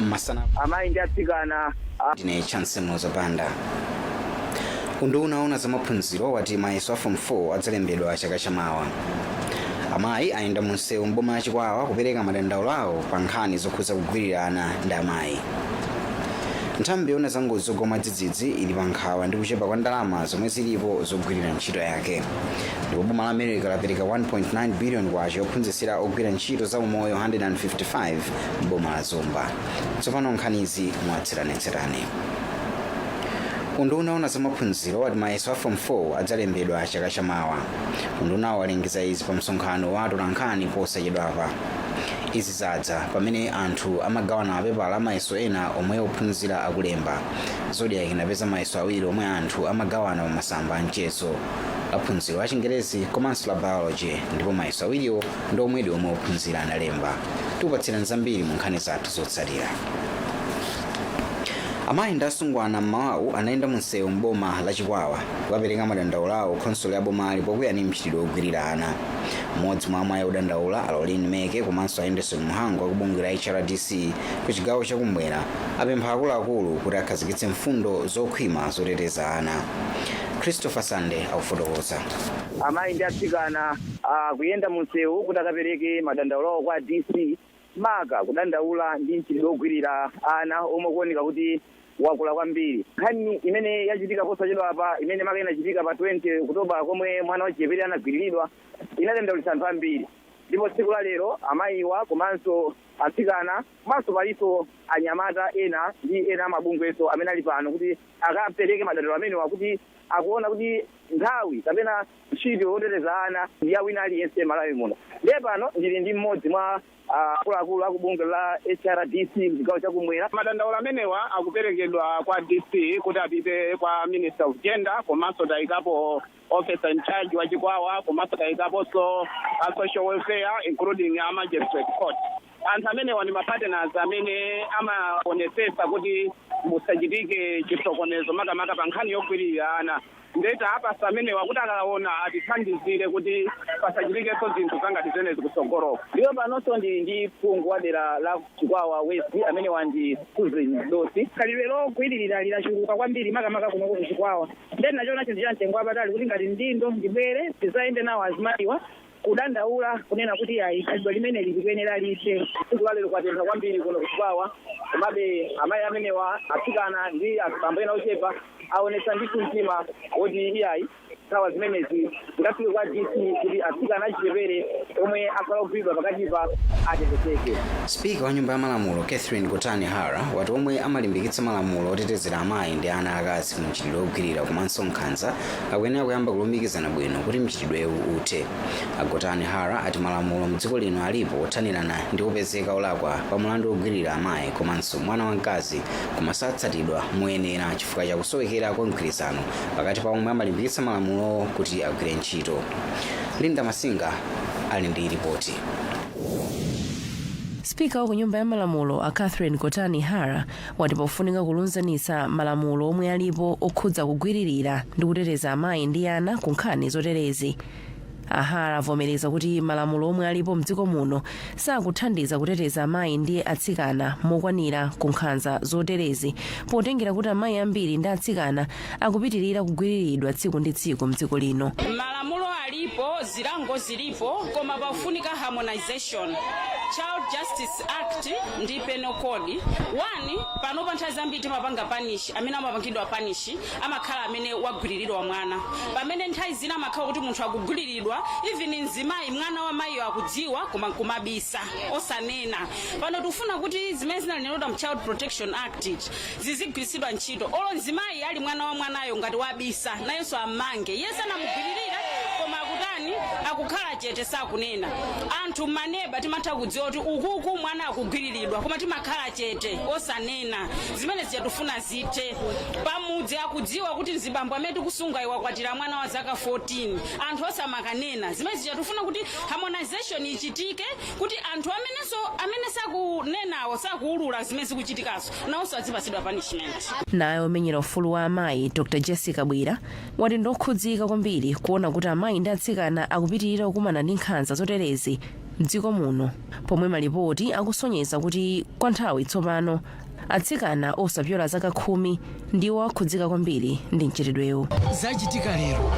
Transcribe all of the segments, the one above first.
Masana. Amayi ndi atsikana. Ndine Chance Muzapanda. Unduna oona zamaphunziro wati mayeso a Form 4 adzalembedwa chaka chamawa. Amayi ayenda munsewu mboma la Chikwawa kupereka madandaulo awo pa nkhani zokhudza kugwirira ana ndi amayi. Nthambi yoona za ngozi zogwa mwadzidzidzi ili pa nkhawa ndi kuchepa kwa ndalama zomwe zilipo zogwirira ntchito yake. Ndipo boma la America lapereka 1.9 billion kwacha yophunzitsira ogwira ntchito za umoyo 155 mboma la Zomba. Tsopano nkhanizi mwatsatanetsatane. Unduna oona zamaphunziro wati mayeso a Form 4 adzalembedwa chaka chamawa. Undunawo walengeza izi pa msonkhano wa atolankhani posachedwapa. Izi zadza pamene anthu amagawana mapepala amayeso ena omwe ophunzira akulemba. Zodiak inapeza mayeso awiri omwe anthu amagawana pa masamba a mchezo, la phunziro la Chingerezi komanso la Biology, ndipo mayeso awiriwo ndi omwedi omwe ophunzira analemba. Tikupatsirani zambiri mu nkhani zathu zotsatira. Amayi ndi asungwana mmawawu anayenda munsewu mboma la Chikwawa kukapereka madandaulo awo khonsolo ya bomali pokwiya ndi mchitidwe wogwirira ana. Mmodzi mwa amayi odandaula, Alolin Meke, komanso Anderson Muhango akubungwe la HRDC ku chigawo chakummwera, apempha akuluakulu kuti akhazikitse mfundo zokhwima zoteteza ana. Christopher Sande akufotokoza. Amayi ndi atsikana akuyenda munsewu kuti akapereke madandaulo awo kwa DC, maka kudandaula ndi mchitidwe wogwirira ana omwe kuoneka kuti wakula kwambiri. Nkhani imene yachitika posachedwa apa, imene maka inachitika pa 20 Oktoba, komwe mwana wachichepere anagwiriridwa, inadandaulitsa anthu ambiri. Ndipo tsiku la lero amayiwa komanso atsikana komanso palinso anyamata ena ndi ena amabungweso amene ali pano kuti akapereke madandaulo amenewa, kuti akuona kuti nthawi kapena ntchito yoteteza ana ndi ya wina aliyense Malawi muno. Ndiye pano ndili ndi mmodzi mwa akuluakulu akubungwe la HRDC mchigawo chakumwera. Madandaulo amenewa akuperekedwa kwa DC kuti apite kwa Minister of Gender, komanso tayikapo officer in charge wa Chikwawa, komanso tayikaponso a social welfare, including a magistrate court. Anthu amenewa ndi mapartners amene amaonetsetsa kuti musachitike chisokonezo, makamaka pa nkhani yogwirira ana. Ndeta apasa amenewa kuti akaona atithandizire kuti pasachitikenso zinthu zangati zimenezi kutsogoloko. Ndipo panonso ndili ndi phungu wa dera la Chikwawa West, amenewa ndi Susan Dosi. Khalidwe logwiririra lilachuluka kwambiri, makamaka kunoko kuChikwawa. Ndeni nachoona chinthu cha mtengo wapatali kuti ngati mdindo ndibwere tizayende nawo azimayiwa kudandaula, kunena kuti ayi, khalidwe limeneli likuyenera lithe. Tsiku lalero kwatentha kwambiri kuno kuChikwawa, komabe amayi amenewa, atsikana ndi abambo ena ochepa aonetsa ndithu mtima woti iyayi, nkhawa zimenezi zikafike kwa DC kuti atsikana achichepere omwe akhala ogwiridwa pakatipa atetezeke. Spika wa Nyumba ya Malamulo Catherine Gotani Hara wati omwe amalimbikitsa malamulo otetezera amayi ndi ana akazi ku mchitidwe wogwirira komanso nkhanza akuyenera kuyamba kulumikizana bwino kuti mchitidwewu uthe. Agotani Hara ati malamulo mdziko lino alipo othanirana ndi kupezeka olakwa pa mulandu wogwirira amayi komanso mwana wamkazi, koma satsatidwa moyenera chifukwa cha kusowekera kwa mgwirizano pakati pa omwe amalimbikitsa malamulowo kuti agwire ntchito. Linda Masinga ali ndi ripoti. Spika wa ku Nyumba ya Malamulo a Catherine Gotani Hara wati pofunika kulunzanitsa malamulo omwe alipo okhudza kugwiririra ndi kuteteza amayi ndi ana ku nkhani zoterezi. Ahara avomereza kuti malamulo omwe alipo mdziko muno sakuthandiza kuteteza amayi ndi atsikana mokwanira ku nkhanza zoterezi, potengera kuti amayi ambiri ndi atsikana akupitirira kugwiriridwa tsiku ndi tsiku mdziko lino. Malamulo alipo, zilango zilipo, koma pafunika harmonization. Child Justice Act ndi Penal Code. One, panopa nthawi zambiri timapanga punish, amene amapangidwa punish amakhala amene wagwiriridwa mwana, pamene nthawi zina amakhala kuti munthu akugwiriridwa, even mzimayi, mwana wa mayiyo akudziwa koma nkumabisa, osanena. Pano tikufuna kuti zimene zinanenedwa mu Child Protection Act zizigwiritsidwa ntchito. Olo mzimayi ali mwana wa mwanayo, ngati wabisa, nayenso amange. Iye sanamugwiririra, koma akutani? Akukhala chete, sakunena. Anthu maneba timatha kudziwa kuti ukuku mwana akugwiriridwa, koma timakhala chete, osanena. Zimene zichatifuna zithe. Pamudzi akudziwa kuti mzibambo amene tikusunga iwo akwatira mwana wa zaka 14, anthu osamakanena. Zimene zichatifuna kuti harmonization ichitike, kuti anthu amenenso amene Sakunenawo, sakuulula zimene zikuchitikazo, nawonso azipasidwa punishment. Naye omenyera ufulu wa amayi Dr Jessica Bwira wati ndokhudzika kwambiri kuona kuti amayi ndi atsikana akupitirira kukumana ndi nkhanza zoterezi mdziko muno, pomwe malipoti akusonyeza kuti kwa nthawi tsopano atsikana osapyola zaka 10 ndiwo akhudzika kwambiri ndi mchitidwewu. Zachitika lero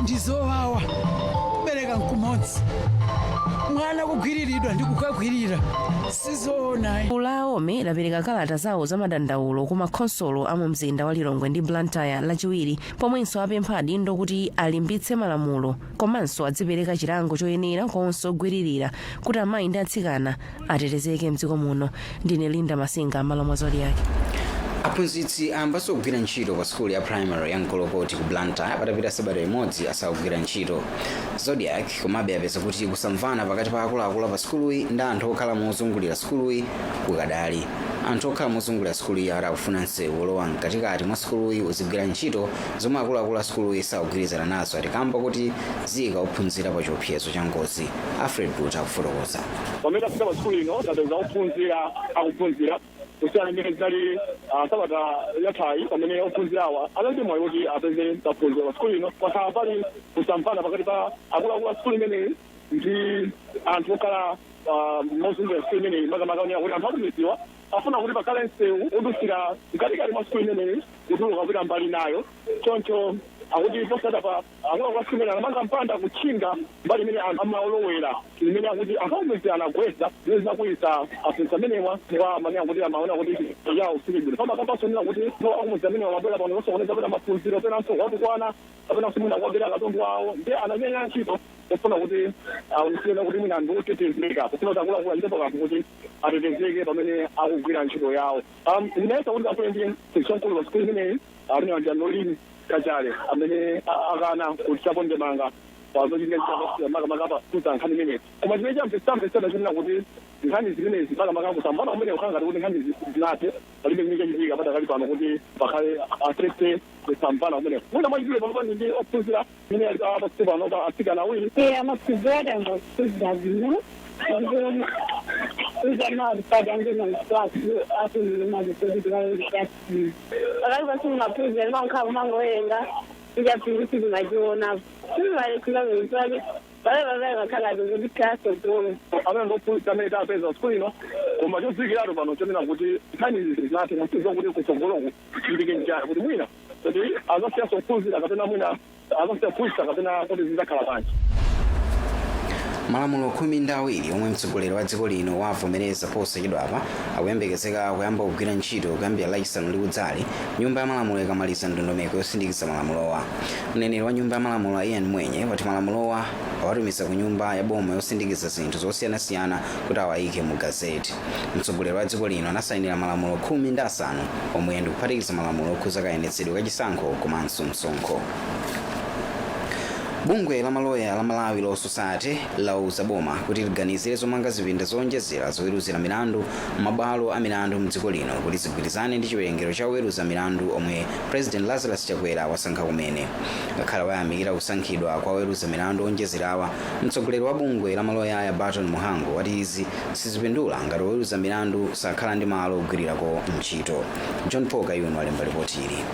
ndizowawa. Kubereka nkumodzi, mwana kugwiriridwa ndi kukagwirira, sizoona. Gulu la AOME lapereka kalata zawo za madandaulo ku makhonsolo a mu mzinda wa Lilongwe ndi Blantyre Lachiwiri, pomwenso apempha adindo kuti alimbitse malamulo komanso adzipereka chilango choyenera kwa onse ogwiririra, kuti amayi ndi atsikana atetezeke mdziko muno. Ndine Linda Masinga, malo mwa Zodiak. Aphunzitsi ayambanso kugwira ntchito pa sukulu ya primary ya Nkolokoti ku Blantyre patapita sabata imodzi asakugwira ntchito. Zodiak komabe apeza kuti kusamvana pakati pa akuluakulu pa sukuluyi ndi anthu okhala mozungulira sukuluyi kukadali. Anthu okhala mozungulira sukuluyi ati akufuna msewu wolowa mkatikati mwa sukuluyi uzigwira ntchito, zomwe akuluakulu a sukuluyi sakugwirizana nazo, ati kamba kuti ziyika ophunzira pa chiopsezo cha ngozi. Alfred Buta akufotokoza. Pamene tafika pa sukulu ino, tapeza ophunzira akuphunzira, kusiyana imene zinali sabata yathayi pamene ophunzira awa analibe mwayi kuti apeze kaphunziro. Pa sukulu ino pakhala pali kusamvana pakati pa akuluakulu a sukulu imeneyi ndi anthu okhala mozungulira sukulu imeneyi, makamaka onena kuti anthu akumidziwa afuna kuti pakhale msewu udutsira mkatikati mwa sukulu imeneyi kutuluka kupita mbali nayo. Choncho akuti posata pa akuluakulu a sukulu imeneyi anamanga mpanda kutchinga mbali imene anthu amaolowera, imene akuti anthu akumidzi anagwetsa, zimene zinakwiyitsa aphunzitsi amenewa kwa manena kuti amaona kuti yawo sili bwino. Pamakambanso nena kuti akumudzi amenewa amabwera pano osokoneza pena maphunziro, penanso kuwatukwana, kapenanso mwina kuwabera katundu wawo. Ndi ananyanya ntchito pofuna kuti aonetsere kuti mwina ndi otetezeka, pofuna kuti akuluakulu achitepo kanthu kuti atetezeke pamene akugwira ntchito yawo. Ndinayesa kuti akule ndi mphunzitsi pa sukulu imeneyi, amene ndi Anolini Kachale, amene akana kuchitapo ndemanga pazochitika, makamaka pakuza nkhani imeneyi. Koma chimene chamvetsamvetsana chonena kuti nkhani zimenezi, makamaka kusambana kumene kukhala ngati kuti nkhani zinathe, palibe chimene chachitika padakali pano kuti pakhale asese kusambana kumene. Mwina mwachidule, panopa ndi ophunzira amene ali pasukulu pano pa atsikana awiri. Amaphunzira atanga kuphunzira bwino. Pakati pasi maphunzira mankhala mangowerenga ichaphunzitsi zimachiona sizimalekulavezake vale vakhala kuti kasogolo. Amene ndophunzitsa amene tapeza sukulu ino, koma chodziwikiratu pano chonena kuti nkhani izi zinathe, masizo kuti kutsogoloku chitike njani, kuti mwina kuti azasiyanso kuphunzira kapena mwina azasiya kuphunzitsa kapena kuti zidzakhala bwanji. Malamulo 12 omwe mtsogoleri wa dziko lino wavomereza posachedwapa akuyembekezeka kuyamba kugwira ntchito kuyambira Lachisanu likudzali, nyumba ya malamulo ikamaliza ndondomeko yosindikiza malamulowa. Mneneri wa nyumba ya malamulo Ian Mwenye wati malamulowa awatumiza ku nyumba ya boma yosindikiza zinthu zosiyanasiyana kuti awayike mu gazeti. Mtsogoleri wa dziko lino anasayinira malamulo 15 omwe ndikuphatikiza malamulo okhuza kayendetsedwe kachisankho komanso msonkho. Bungwe la maloya la Malawi Law Society lauza boma kuti liganizire zomanga zipinda zowonjezera zoweruzira milandu m'mabwalo a milandu mdziko lino, kuti zigwirizane ndi chiwerengero cha oweruza milandu omwe President Lazarus Chakwera wasankha kumene. Ngakhale wayamikira kusankhidwa kwa oweruza milandu owonjezerawa, mtsogoleri wa bungwe la maloya ya Barton Muhango wati izi sizipindula ngati oweruza milandu sakhala ndi malo ogwirirako ntchito. John Paul Kayuno alemba ripoti ili.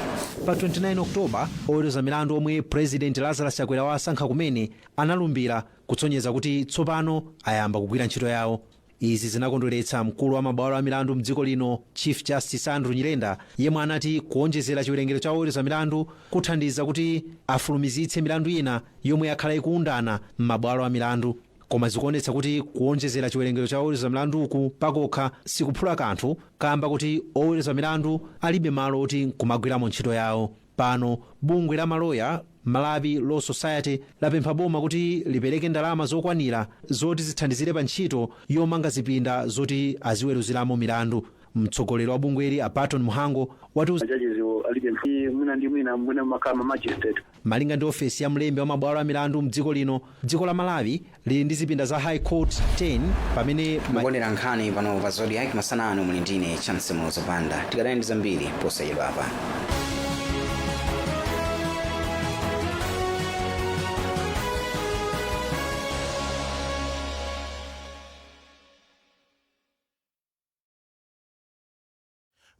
Pa 29 Oktoba, oweruza milandu omwe President Lazarus Chakwera wasankha kumene analumbira, kutsonyeza kuti tsopano ayamba kugwira ntchito yawo. Izi zinakondweretsa mkulu wa mabwalo a milandu mdziko lino, Chief Justice Andrew Nyirenda, yemwe anati kuonjezera chiwerengero cha oweruza milandu kuthandiza kuti afulumizitse milandu ina yomwe yakhala ikuundana m'mabwalo a milandu. Koma zikuonetsa kuti kuonjezera chiwerengero cha oweruza milanduku pakokha sikuphula kanthu, kamba kuti oweruza milandu alibe malo oti nkumagwiramo ntchito yawo. Pano bungwe la maloya Malawi Law Society lapempha boma kuti lipereke ndalama zokwanira zoti zithandizire pa ntchito yomanga zipinda zoti aziweruziramo milandu. Mtsogoleri wa bungweli a Barton Muhango wati judges alibe mwina ndi mwina mwina makama magistrate. Malinga ndi ofesi ya mlembi wa mabwalo a milandu mdziko lino, dziko la Malawi lili ndi zipinda za High Court 10 pamene Mukuonera nkhani pano pa Zodiak masana ano, muli ndine Chance Mlozopanda. Tikadali ndi zambiri posachedwapa.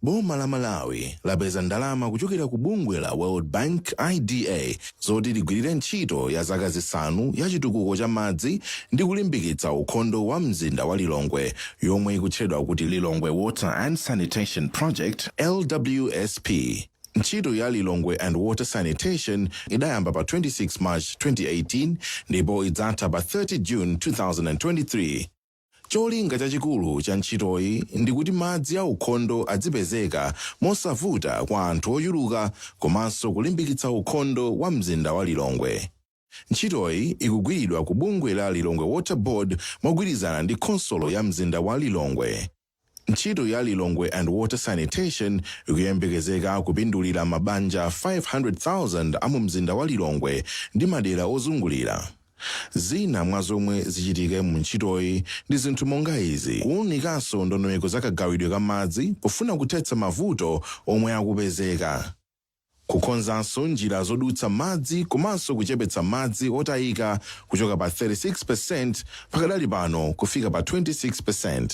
Boma la Malawi lapeza ndalama kuchokera ku bungwe la World Bank IDA zoti ligwirire ntchito ya zaka 5 ya chitukuko cha madzi ndi kulimbikitsa ukhondo wa mzinda wa Lilongwe, yomwe ikutchedwa kuti Lilongwe Water and Sanitation Project, LWSP. Ntchito ya Lilongwe and Water Sanitation idayamba pa 26 March 2018 ndipo idzatha pa 30 June 2023. Cholinga chachikulu cha ntchitoyi ndi kuti madzi a ukhondo adzipezeka mosavuta kwa anthu ochuluka komanso kulimbikitsa ukhondo wa mzinda wa Lilongwe. Ntchitoyi ikugwiridwa ku bungwe la Lilongwe Water Board mogwirizana ndi khonsolo ya mzinda wa Lilongwe. Ntchito ya Lilongwe and Water Sanitation ikuyembekezeka kupindulira mabanja 500,000 a mu mzinda wa Lilongwe ndi madera ozungulira. Zina mwa zomwe zichitike mu ntchitoyi ndi zinthu monga izi: kuwunikanso ndondomeko za kagawidwe ka madzi pofuna kuthetsa mavuto omwe akupezeka, kukonzanso njira zodutsa madzi komanso kuchepetsa madzi otayika kuchoka pa 36% pakadali pano kufika pa 26%,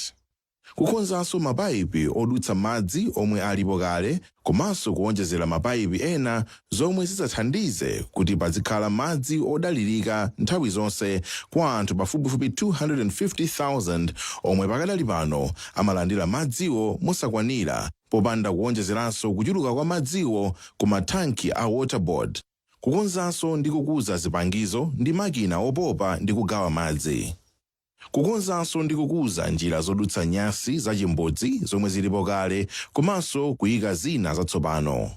kukonzanso mapayipi odutsa madzi omwe alipo kale komanso kuwonjezera mapayipi ena zomwe zidzathandize kuti pazikhala madzi odalirika nthawi zonse kwa anthu pafupifupi 250,000 omwe pakadali pano amalandira madziwo mosakwanira, popanda kuwonjezeranso kuchuluka kwa madziwo ku mathanki a Waterboard, kukonzanso ndi kukuza zipangizo ndi makina opopa ndi kugawa madzi, kukonzanso ndi kukuza njira zodutsa nyasi zachimbudzi zomwe zilipo kale komanso kuyika zina zatsopano.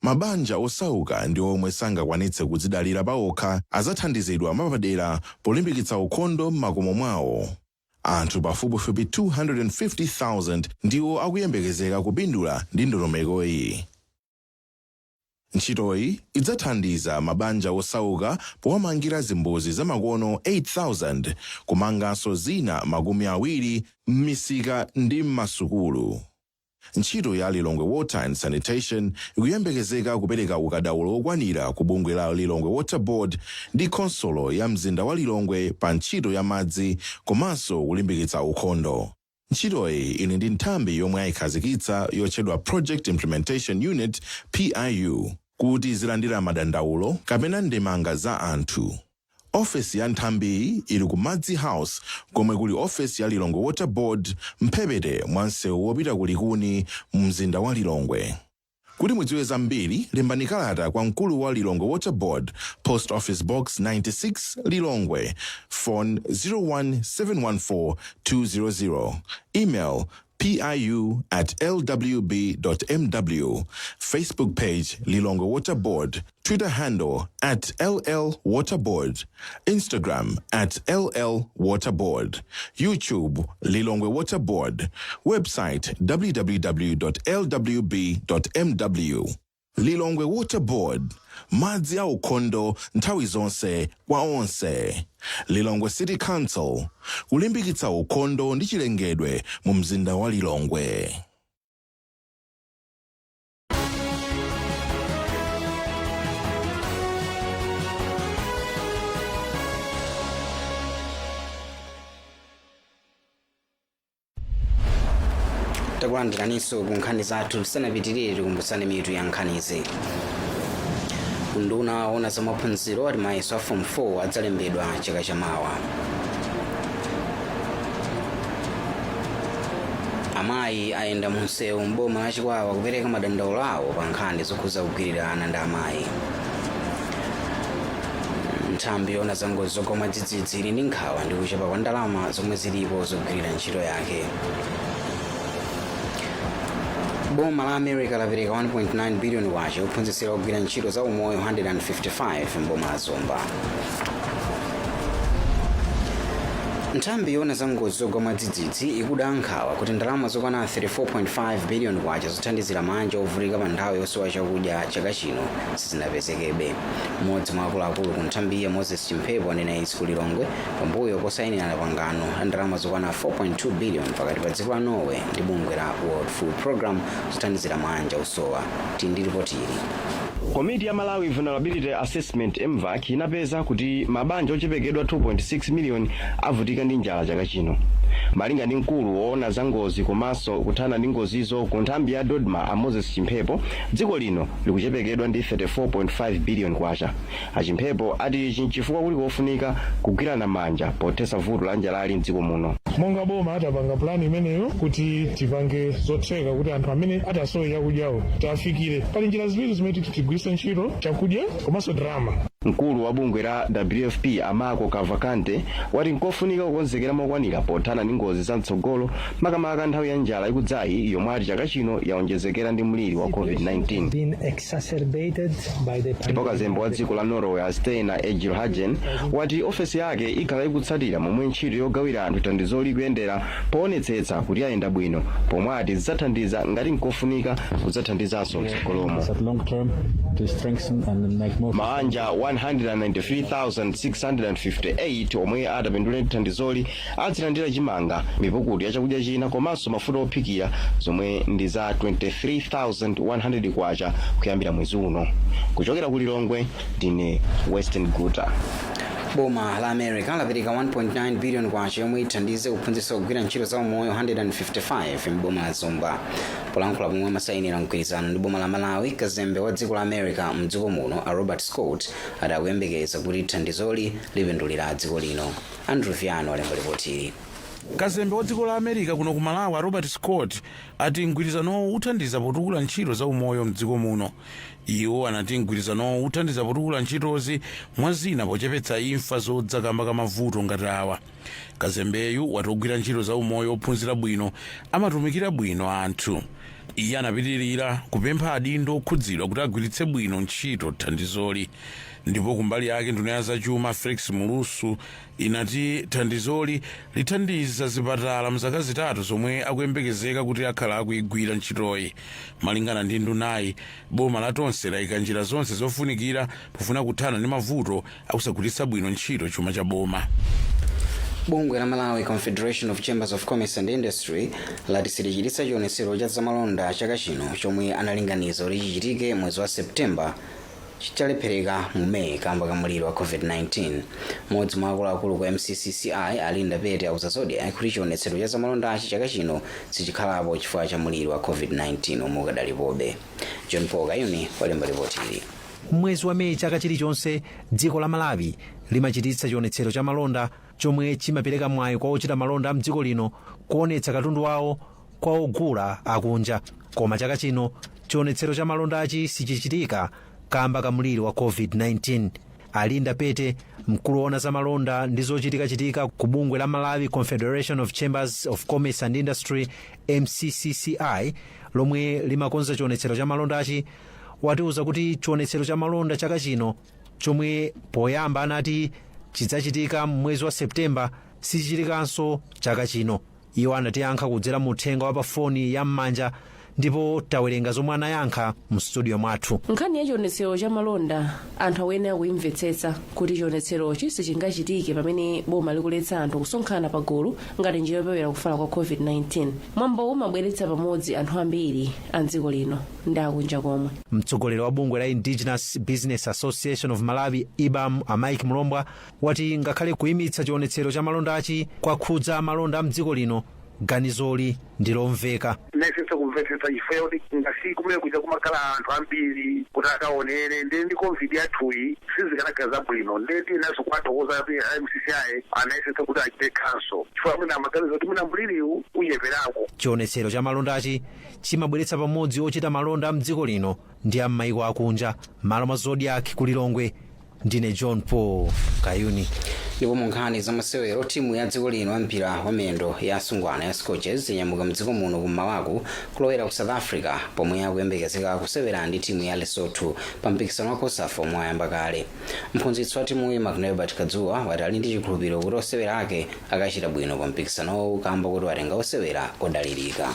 Mabanja osauka ndi omwe sangakwanitse kudzidalira pawokha adzathandizidwa mwapadera polimbikitsa ukhondo m'makomo mwawo. Anthu pafupifupi 250,000 ndiwo akuyembekezeka kupindula ndi ndondomeko iyi. Ntchitoyi idzathandiza mabanja osauka powamangira zimbudzi zamakono 8,000, kumanganso zina 20 m'misika ndi m'masukulu. Ntchito ya Lilongwe Water and Sanitation ikuyembekezeka kupereka ukadaulo wokwanira ku bungwe la Lilongwe Water Board ndi khonsolo ya mzinda wa Lilongwe pa ntchito ya madzi komanso kulimbikitsa ukhondo. Ntchitoyi ili ndi nthambi yomwe ayikhazikitsa yotchedwa Project Implementation Unit, PIU, kuti zilandira madandaulo kapena ndemanga za anthu. Ofesi ya nthambiyi ili ku Madzi House, komwe kuli ofesi ya Lilongwe Water Board, mphepete mwa msewu wopita ku Likuni mzinda wa Lilongwe. Kuti mudziwe zambiri, lembani kalata kwa mkulu wa Lilongwe Water Board, Post Office Box 96, Lilongwe, phone 0171 200, email piu@lwb.mw, Facebook page Lilongwe Water Board, Twitter handle @LLWaterBoard, Instagram @LLWaterBoard, YouTube Lilongwe Water Board, website www.lwb.mw. Lilongwe Water Board, madzi a ukhondo nthawi zonse kwa onse. Lilongwe City Council, kulimbikitsa ukhondo ndi chilengedwe mu mzinda wa Lilongwe. Takulandiraninso ku nkhani zathu. Tisanapitirire, tikumbutsane mitu ya nkhanizi. Unduna woona za maphunziro ati mayeso a Form 4 adzalembedwa chaka chamawa. Amayi ayenda mu msewu m'boma la Chikwawa kupereka madandaulo awo pa nkhani zokhuza kugwirira ana ndi amayi. Nthambi yoona za ngozi zogwa mwadzidzidzi ili ndi nkhawa ndi kuchepa kwa ndalama zomwe zilipo zogwirira ntchito yake. Boma la America lapereka 1.9 billion kwacha yophunzitsira ogwira ntchito za umoyo 155 mboma la Zomba. Nthambi yoona za ngozi zogwa mwadzidzidzi ikuda nkhawa kuti ndalama zokwana 34.5 billion kwacha zothandizira mabanja ovutika pa nthawi yosowa chakudya chaka chino sizinapezekebe. Mmodzi mwa akuluakulu ku nthambiyi, Moses Chimphepo, anena izi ku Lilongwe pambuyo posayinirana pangano la ndalama zokwana 4.2 billion pakati pa dziko la Norway ndi bungwe la World Food Program zothandizira mabanja osowa. Tili ndi ripoti ili. Komiti ya Malawi Vulnerability Assessment, MVAC, inapeza kuti mabanja ochepekedwa 2.6 miliyoni avutika ndi njala chaka chino. Malinga ndi mkulu woona za ngozi komanso kuthana ndi ngozizo ku nthambi ya DoDMA, a Moses Chimphepo, dziko lino likuchepekedwa ndi 34.5 billion kwacha. Achimphepo ati ichi nchifukwa kuli kofunika kugwirana manja pothetsa vuto la njalali mdziko muno. Monga boma atapanga pulani imeneyo kuti tipange zotheka kuti anthu amene atasowe chakudyawo tiafikire. Pali njira ziwiri zimene tigwiritse ntchito: chakudya komanso ndalama. Mkulu wa bungwe la WFP, Amako Cavalcante, wati nkofunika kukonzekera mokwanira pothana ndi ngozi za mtsogolo, makamaka nthawi ya njala ikudzayi, yomwe ati chaka chino yaonjezekera ndi mliri wa COVID-19. Ndipo kazembe wa dziko la Norway, a Steinar Egil Hagen, wati ofesi yake ikhala ikutsatira momwe ntchito yogawira anthu thandizoli ikuyendera poonetsetsa kuti ayenda bwino, pomwe ati zidzathandiza ngati nkofunika kudzathandizanso mtsogolomo. Maanja 193,658 omwe atapindule thandizoli adzilandira chimanga, mipukutu ya chakudya china komanso mafuta ophikira zomwe ndi za 23,100 kwacha kuyambira mwezi uno. Kuchokera ku Lilongwe, ndine Western Guta. Boma la America lapereka 1.9 billion kwacha yomwe ithandize kuphunzitsa kugwira ntchito za umoyo 155 m'boma la Zomba. Polankhula pomwe amasayinira mgwirizano ndi boma la Malawi, kazembe wa dziko la America mdziko muno, a Robert Scott, adakuyembekeza kuti thandizoli lipindulira dziko lino. Andrew Viano alemba ripotili. Kazembe wa dziko la America kuno ku Malawi, a Robert Scott, ati mgwirizanowo uthandiza potukula ntchito za umoyo mdziko muno. Iwo anati mgwirizanowo uthandiza potukula ntchitozi, mwa zina pochepetsa imfa zodza kamba ka mavuto ngati awa. Kazembeyu wati ogwira ntchito za umoyo ophunzira bwino amatumikira bwino anthu. Iye anapitirira kupempha adindo okhudzidwa kuti agwiritse bwino ntchito thandizoli. Ndipo kumbali yake, nduna ya zachuma, Felix Mlusu, inati thandizoli lithandiza zipatala mzaka 3 zomwe akuyembekezeka kuti akhala akuyigwira ntchitoyi. Malingana ndi ndunayi, boma la Tonse layika njira zonse zofunikira pofuna kuthana ndi mavuto akusagwiritsa bwino ntchito chuma cha boma. Bungwe la Malawi Confederation of Chambers of Commerce and Industry lati silichititsa chionetsero cha zamalonda chaka chino chomwe analinganiza kuti chichitike mwezi wa Septemba chalephereka mu Meyi kamba ka mliri wa COVID-19. Mmodzi mwa akuluakulu ku MCCCI, Alinda Pete, auza Zodiak kuti chionetsero cha zamalondachi chaka chino sichikhalapo chifukwa cha mliri wa COVID-19 omwe ukadalipobe. John Paul Kayuni walemba ripoti ili. Mwezi wa Meyi chaka chilichonse, dziko la Malawi limachititsa chionetsero cha malonda chomwe chimapereka mwayi kwa ochita malonda mdziko lino kuonetsa katundu wawo kwa ogula akunja. Koma chaka chino chionetsero cha malondachi sichichitika kamba ka mliri wa COVID-19. Alinda Pete, mkulu woona za malonda ndi zochitikachitika ku bungwe la Malawi Confederation of Chambers of Commerce and Industry, MCCCI, lomwe limakonza chionetsero cha malondachi, watiuza kuti chionetsero cha malonda chaka chino chomwe poyamba anati chidzachitika mwezi wa Septemba sichichitikanso chaka chino. Iwo anatiyankha kudzera mu uthenga wa pafoni ya m'manja, ndipo tawerenga zomwe anayankha mu studio mwathu. Nkhani ya chionetsero cha malonda, anthu akuyenera kuyimvetsetsa kuti chionetserochi sichingachitike pamene boma likuletsa anthu kusonkhana pagulu ngati njira yopewera kufala kwa COVID-19. Mwambo umabweretsa pamodzi anthu ambiri a mdziko lino ndi akunja komwe. Mtsogoleri wa bungwe la Indigenous Business Association of Malawi, IBAM, a Mike Mlombwa, wati ngakhale kuyimitsa chionetsero cha malondachi kwakhudza malonda a mdziko lino, ganizoli ndi lomveka. Timayesetsa kumvetsetsa chifukwa kuti ngasi kumene kuja kumakhala anthu ambiri kuti akaonere, ndi COVID yathuyi sizikanakhala zabwino. Ndiye tinaso kuwathokoza kuti MCCI anayesetsa kuti achite cancel chifukwa mwina amaganiza kuti mwina mliriwu uyeperako. Chionetsero cha malondachi chimabweretsa pamodzi ochita malonda a mdziko lino ndi a m'mayiko akunja. Malo mwa Zodiak ku Lilongwe, ndine John Paul Kayuni. Ndipo mu nkhani zamasewero, timu ya dziko lino ya mpira wa miyendo ya asungwana ya Scorchers inyamuka mdziko muno kummawaku kulowera ku South Africa, pomwe akuyembekezeka kusewera ndi timu ya Lesotho pa mpikisano wa COSAFA omwe wayamba kale. Mphunzitsi wa timuyi, McNelbert Kadzuwa, wati ali ndi chikhulupiriro kuti osewera ake akachita bwino pa mpikisanowu kamba kuti watenga osewera odalirika.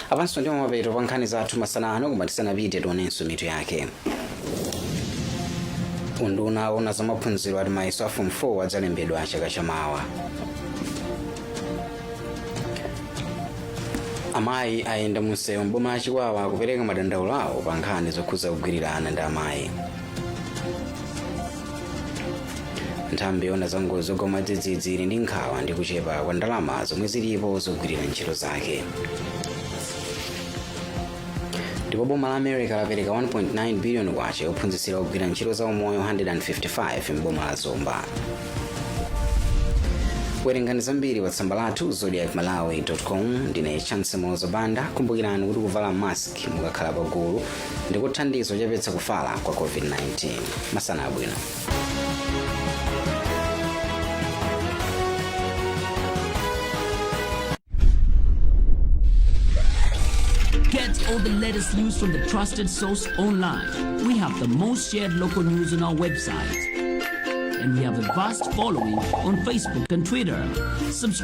Apanso ndi mapeto pa nkhani zathu masana ano, koma tisanapite tionenso mitu yake. Unduna ona zamaphunziro ati mayeso a Form 4 adzalembedwa chaka chamawa. Amayi ayenda munsewu mboma la Chikwawa kupereka madandaulo awo pa nkhani zokhudza kugwirirana ndi amayi. Nthambi yoona za ngozi zogwa mwadzidzidzi ili ndi nkhawa ndi kuchepa kwa ndalama zomwe zilipo zogwirira ntchito zake. Ndipo boma la America lapereka 1.9 billion kwacha yophunzitsira ogwira ntchito za umoyo 155 m'boma la Zomba. Werengani zambiri pa tsamba lathu zodiakmalawi.com. Ndine Chance Banda. Kumbukirani kuti kuvala mask mukakhala pagulu ndikuthandiza kuchepetsa kufala kwa COVID-19. Masana abwino. Get all the latest news from the trusted source online. We have the most shared local news on our website. And we have a vast following on Facebook and Twitter. Subscribe.